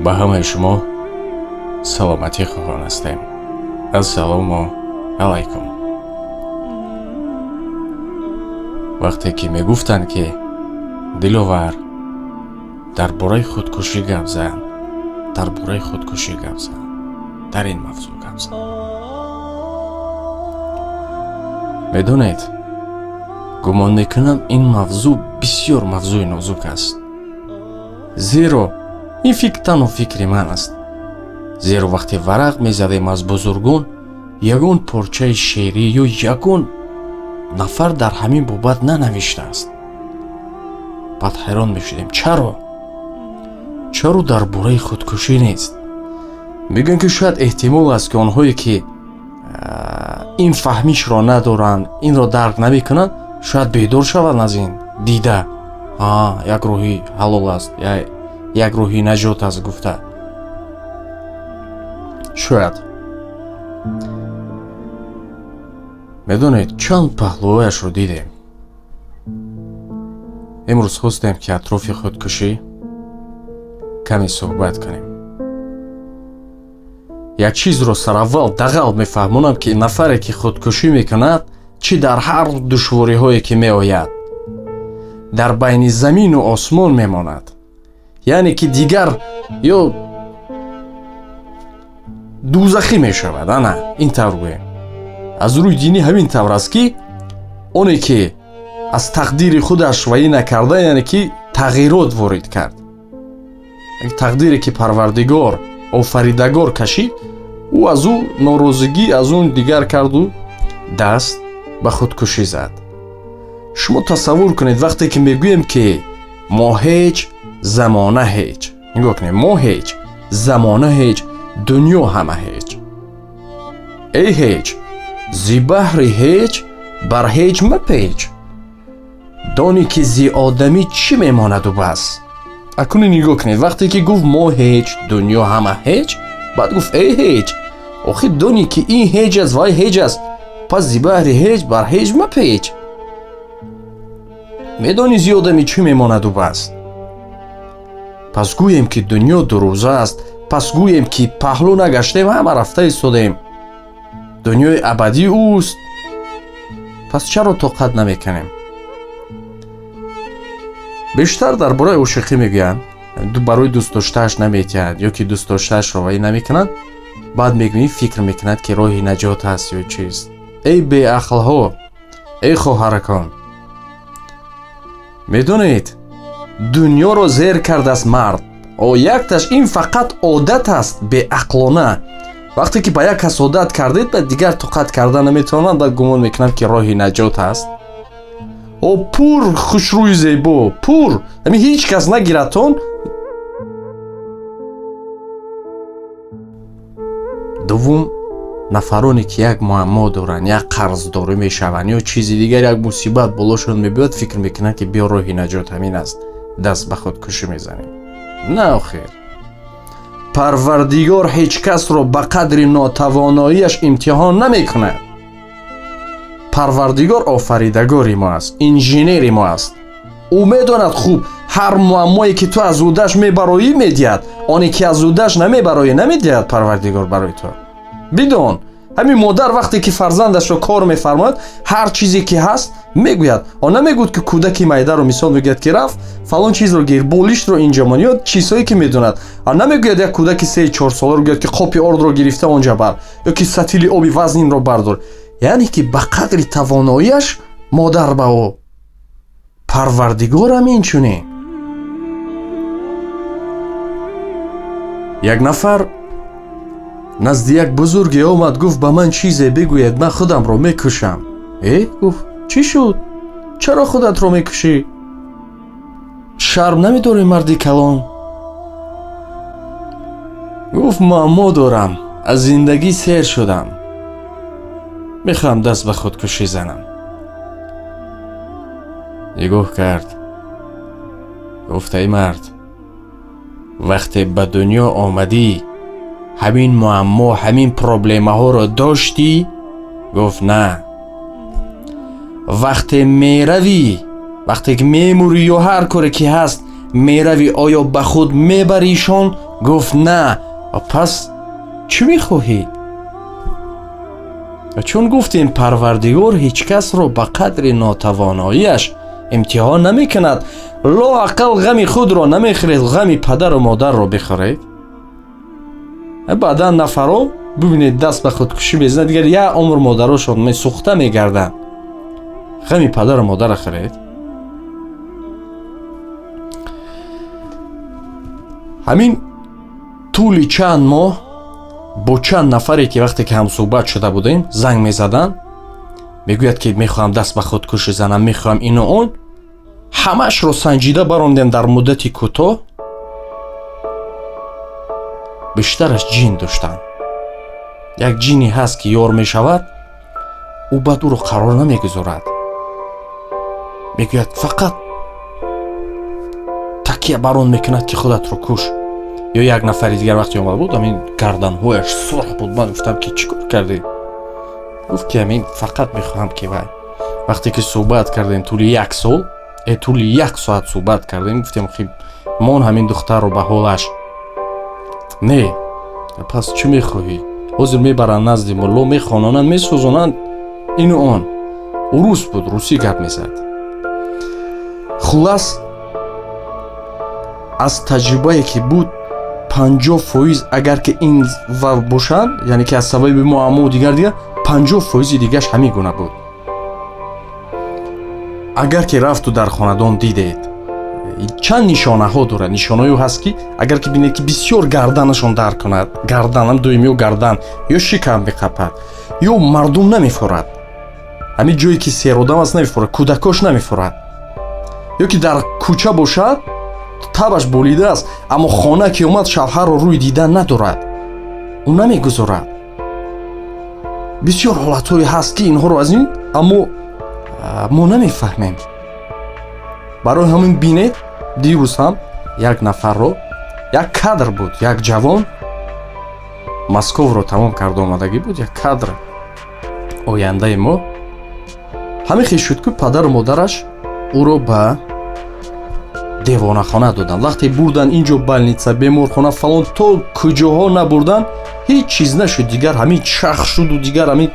Ба ҳамаи шумо саломатӣ хоҳон ҳастем. Ассалому алайкум. Вақте ки мегуфтанд, ки Диловар дар бораи худкушӣ гап зан, дар бораи худкушӣ гап зан, дар ин мавзӯъ гап зан. Медонед, гумон мекунам ин мавзӯъ бисёр мавзӯи нозук аст. Зеро ин фикр танҳо фикри ман аст. Зеро вақте варақ мезадем аз бузургон, ягон порчаи шеърӣ ё ягон нафар дар ҳамин бобат нанавиштааст. Баъд ҳайрон мешудем, чаро? Чаро дар бораи худкушӣ нест? Мегӯянд, ки шояд эҳтимол аст, ки онҳое ки ин фаҳмишро надоранд, инро дарк намекунанд, шояд бедор шаванд аз ин дида. Як роҳи ҳалол аст, як роҳи наҷот аст гуфта. Шояд. Медонед, чанд паҳлӯяшро дидем. Имрӯз хостем, ки атрофи худкушӣ каме суҳбат кунем. Як чизро сараввал дағал мефаҳмонам, ки нафаре ки худкушӣ мекунад, чӣ дар ҳар душвориҳое ки меояд, дар байни замину осмон мемонад. Яъне ки дигар ё дӯзахӣ мешавад. Ана ин тавр гӯем. Аз рӯи динӣ ҳамин тавр аст, ки оне ки аз тақдири худаш ваӣ накарда, яъне ки тағйирот ворид кард. Тақдире ки Парвардигор, офаридагор кашид, ӯ аз ӯ норозигӣ, аз он дигар карду даст ба худкушӣ зад. Шумо тасаввур кунед, вақте ки мегӯем, ки мо ҳеҷ, замона ҳеҷ. Нигоҳ кунед, мо ҳеҷ, замона ҳеҷ, дунё ҳама ҳеҷ. Эй ҳеҷ, зи баҳри ҳеҷ бар ҳеҷ мапеч. Дони ки зи одамӣ чӣ мемонаду бас. Акнун нигоҳ кунед, вақте ки гуфт мо ҳеҷ, дунё ҳама ҳеҷ, баъд гуфт эй ҳеҷ, охир дони ки ин ҳеҷ аст, вай ҳеҷ аст, пас зи баҳри ҳеҷ бар ҳеҷ мапеч. Медони зи одамӣ чӣ мемонаду бас. Пас гӯем, ки дунё дурӯза аст, пас гӯем, ки паҳлӯ нагаштем, ҳама рафта истодем. Дунёи абадӣ ӯст. Пас чаро тоқат намекунем? Бештар дар бораи ошиқӣ мегӯянд, барои дӯстдоштааш наметиҳад ё ки дӯстдоштаашро вай намекунад, баъд мегӯӣ фикр мекунад, ки роҳи наҷот аст ё чиз. Эй беақлҳо, эй хоҳаракон, медонед, дунёро зер кардааст мард. О якташ ин фақат одат аст, беақлона. Вақте ки ба як кас одат кардед, ба дигар тоқат карда наметавонанд, баъд гумон мекунанд, ки роҳи наҷот аст. О пур хушрӯи зебо, пур, ҳамин ҳеҷ кас нагирадтон. Дуввум, нафароне ки як муаммо доранд, як қарздорӣ мешаванд ё чизи дигар, як мусибат болошон мебиёд, фикр мекунанд, ки биё роҳи наҷот ҳамин аст, даст ба худкушӣ мезанем. На, охир. Парвардигор ҳеҷ касро ба қадри нотавоноияш имтиҳон намекунад. Парвардигор офаридагори мо аст, инженери мо аст. Ӯ медонад хуб ҳар муаммое ки ту аз ӯдаш мебароӣ медиҳад, оне ки аз ӯдаш намебароӣ намедиҳад Парвардигор барои ту. Бидон, ҳамин модар вақте ки фарзандашро кор мефармояд, ҳар чизе ки ҳаст мегӯяд. Он намегӯяд, ки кӯдаки майдаро мисол мегӯяд, ки рафт фалон чизро гир, болиштро инҷо мон ё чизҳое ки медонад. Он намегӯяд як кӯдаки 3-4 соларо гӯяд, ки қопи ордро гирифта онҷа бар ё ки сатили оби вазнинро бардор. Яъне ки ба қадри тавоноияш модар ба ӯ. Парвардигорам инчунин. Як нафар назди як бузурге омад, гуфт ба ман чизе бигӯед, ман худамро мекушам. Гуфт, чӣ шуд? Чаро худатро мекушӣ? Шарм намедорӣ, марди калон? Гуфт муаммо дорам, аз зиндагӣ сер шудам, мехоҳам даст ба худкушӣ занам. Нигоҳ кард, гуфт эй мард, вақте ба дунё омадӣ ҳамин муаммо, ҳамин проблемаҳоро доштӣ? Гуфт на. Вақте меравӣ, вақте ки мемурӣ ё ҳар коре ки ҳаст меравӣ, оё ба худ мебаришон Гуфт на. Пас чӣ мехоҳӣ? Ва чун гуфтем Парвардигор ҳеҷ касро ба қадри нотавоноияш имтиҳон намекунад, лоақал ғами худро намехӯред, ғами падару модарро бихӯред. Баъдан нафаро бибинед даст ба худкушӣ мезанад, дигар як умр модарошон месӯхта мегарданд. Ғами падару модарро хӯред. Ҳамин тӯли чанд моҳ бо чанд нафаре ки вақте ки ҳамсӯҳбат шуда будем занг мезаданд, мегӯяд ки мехоҳам даст ба худкушӣ занам, мехоҳам ину он. Ҳамаашро санҷида барондем дар муддати кӯтоҳ. Бештараш ҷин доштанд. Як ҷине ҳаст ки ёр мешавад, ӯ баъд ӯро қарор намегузорад. Мегӯяд фақат такя бар он мекунад ки худатро куш. Ё як нафари дигар вақте омада буд, ҳамин гарданҳояш сурх буд. Ман гуфтам ки чӣ кор кардӣ? Гуфт ки ҳамин фақат мехоҳам ки вай. Вақте ки суҳбат кардем тӯли як сол, тӯли як соат суҳбат кардем, гуфтем хи мон ҳамин духтарро ба ҳолаш. Не, пас чӣ мехоҳӣ? Ҳозир мебаранд назди мулло, мехононанд, месӯзонанд ину он. Урус буд, русӣ гап мезад. Хулас аз таҷрибае ки буд 50% агар ки ин ва бошанд, яъне ки аз сабаби муаммову дигар 50% дигаш ҳамин гуна буд. Агар ки рафту дар хонадон дидед, чанд нишонаҳо дорад. Нишонаҳое ҳаст ки агар ки бинед ки бисёр гарданашон дард кунад, гарданам дуюм ё гардан ё шикам меқапад, ё мардум намефурад. Ҳамин ҷое ки серодам аст намефурад, кӯдакош намефурад. Ё ки дар кӯча бошад, табаш болидааст, аммо хона ки омад шавҳарро рӯй дидан надорад, ӯ намегузорад. Бисёр ҳолатҳое ҳаст ки инҳоро аз ин, аммо мо намефаҳмем. Барои ҳамин бинед, дирӯз ҳам як нафарро, як кадр буд, як ҷавон Московро тамом карда омадагӣ буд, як кадр ояндаи мо. Ҳамин хел шуд ки падару модараш ӯро ба девонахона доданд. Вақте бурданд инҷо больница, беморхона, фалон, то куҷоҳо набурданд, ҳеҷ чиз нашуд. Дигар ҳамин чарх шуду дигар ҳамин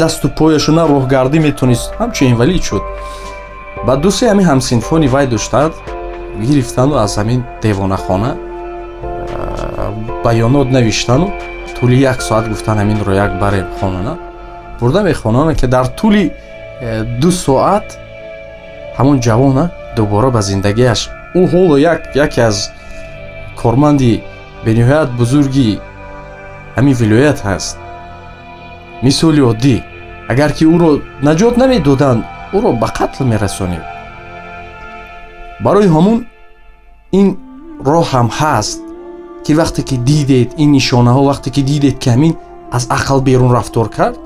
дасту пояшу на роҳгардӣ метонист, ҳамчун инвалид шуд. Ба дусе ҳамин ҳамсинфони вай доштанд, гирифтанду аз ҳамин девонахона баёнот навиштану тӯли як соат гуфтан ҳаминро як барем хонана. Бурда мехонана ки дар тӯли 2 соат ҳамон ҷавона дубора ба зиндагиаш. Ӯ ҳоло яке аз корманди бениҳоят бузурги ҳамин вилоят ҳаст. Мисоли оддӣ, агар ки ӯро наҷот намедоданд, ӯро ба қатл мерасонид. Барои ҳамун ин роҳ ҳам ҳаст ки вақте ки дидед ин нишонаҳо, вақте ки дидед ки ҳамин аз ақл берун рафтор кард,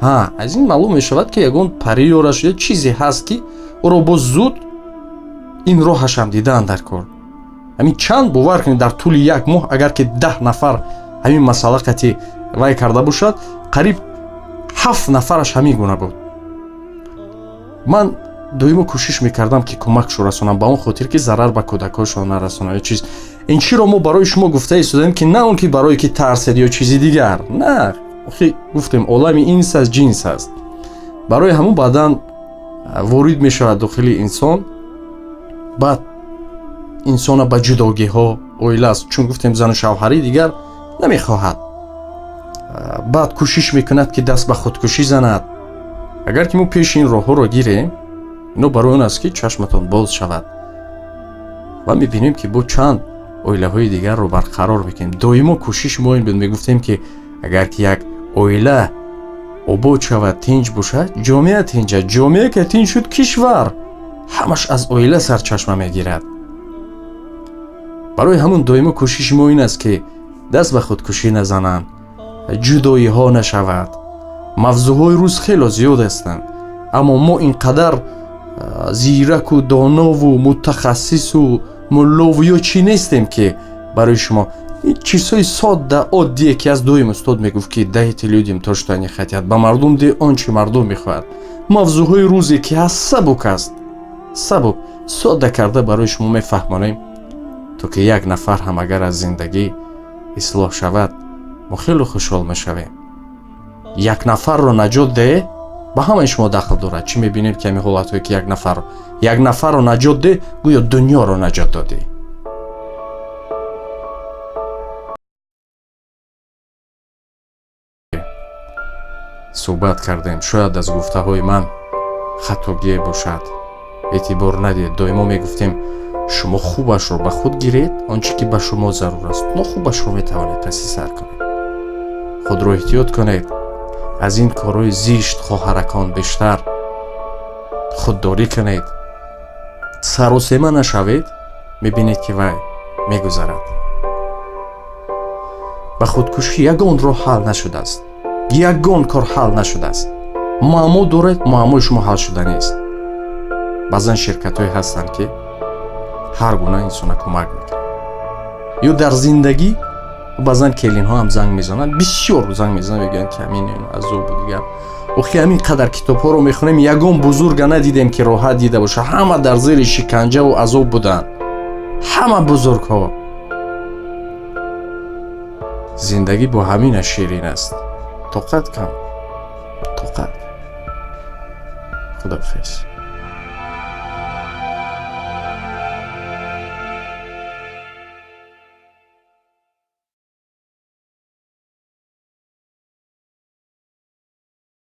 ҳа, аз ин маълум мешавад ки ягон париёраш ё чизе ҳаст ки ӯро боз зуд ин роҳашам дидаанд дар кор. Ҳамин чанд бовар кунед, дар тӯли як моҳ агар ки 10 нафар ҳамин масъала қати вай карда бошад, қариб 7 нафараш ҳамин гуна буд. Ман доимо кӯшиш мекардам ки кӯмакшо расонам, ба он хотир ки зарар ба кӯдакҳошон нарасонам ё чиз. Ин чиро мо барои шумо гуфта истодаем ки на он ки барое ки тарсед ё чизи дигар, на, охи гуфтем олами инс аст, ҷинс аст. Барои ҳамун баъдан ворид мешавад дохили инсон, баъд инсона ба ҷудогиҳо, оила аст, чун гуфтем зану шавҳарӣ дигар намехоҳад, баъд кӯшиш мекунад ки даст ба худкушӣ занад. Агар ки мо пеши ин роҳҳоро гирем, ино барои он аст ки чашматон боз шавад ва мебинем ки бо чанд оилаҳои дигарро барқарор мекунем. Доимо кӯшиш мо ин буд, мегуфтем ки агар ки як оила обод шавад, тинҷ бошад, ҷомеа тинҷ аст, ҷомеа ки тинҷ шуд, кишвар ҳамаш аз оила сарчашма мегирад. Барои ҳамун доимо кӯшиши мо ин аст ки даст ба худкушӣ назананд, ҷудоиҳо нашавад. Мавзӯъҳои рӯз хело зиёд ҳастанд, аммо мо ин қадар зираку донову мутахассису муллову ё чӣ нестем ки барои шумо чизҳои содда оддие ки аз доим устод мегуфт ки дайте людям то, что они хотят, ба мардум де он чи мардум мехоҳад. Мавзӯъҳои рӯзе ки ҳаст сабук аст, сабук содда карда барои шумо мефаҳмонем, то ки як нафар ҳам агар аз зиндагӣ ислоҳ шавад, мо хеле хушҳол мешавем. Як нафарро наҷот деҳ, ба ҳамаи шумо дахл дорад. Чӣ мебинем, ки ҳамин ҳолатҳое ки як нафарро наҷот деҳ, гӯё дунёро наҷот додӣ. Суҳбат кардем, шояд аз гуфтаҳои ман хатогие бошад, эътибор надиҳед. Доимо мегуфтем, шумо хубашро ба худ гиред, он чӣ ки ба шумо зарур аст, нохубашро метавонед паси сар кунед. Худро эҳтиёт кунед, аз ин корҳои зишт хоҳаракон бештар худдорӣ кунед, саросема нашавед, мебинед ки вай мегузарад. Ба худкушӣ ягон роҳ ҳал нашудааст, ягон кор ҳал нашудааст. Муаммо доред, муаммои шумо ҳал шуда нест. Баъзан ширкатҳое ҳастанд, ки ҳар гуна инсона кӯмак мекунанд. Ё дар зиндагӣ баъзан келинҳо ҳам занг мезананд, бисёр занг мезананд, мегӯянд ки ҳамин азобу дигар. Охи ҳамин қадар китобҳоро мехонем, ягон бузурга надидем, ки роҳат дида бошад. Ҳама дар зери шиканҷаву азоб буданд, ҳама бузургҳо. Зиндагӣ бо ҳамина ширин аст. Тоқат кун, тоқат. Худоҳофиз.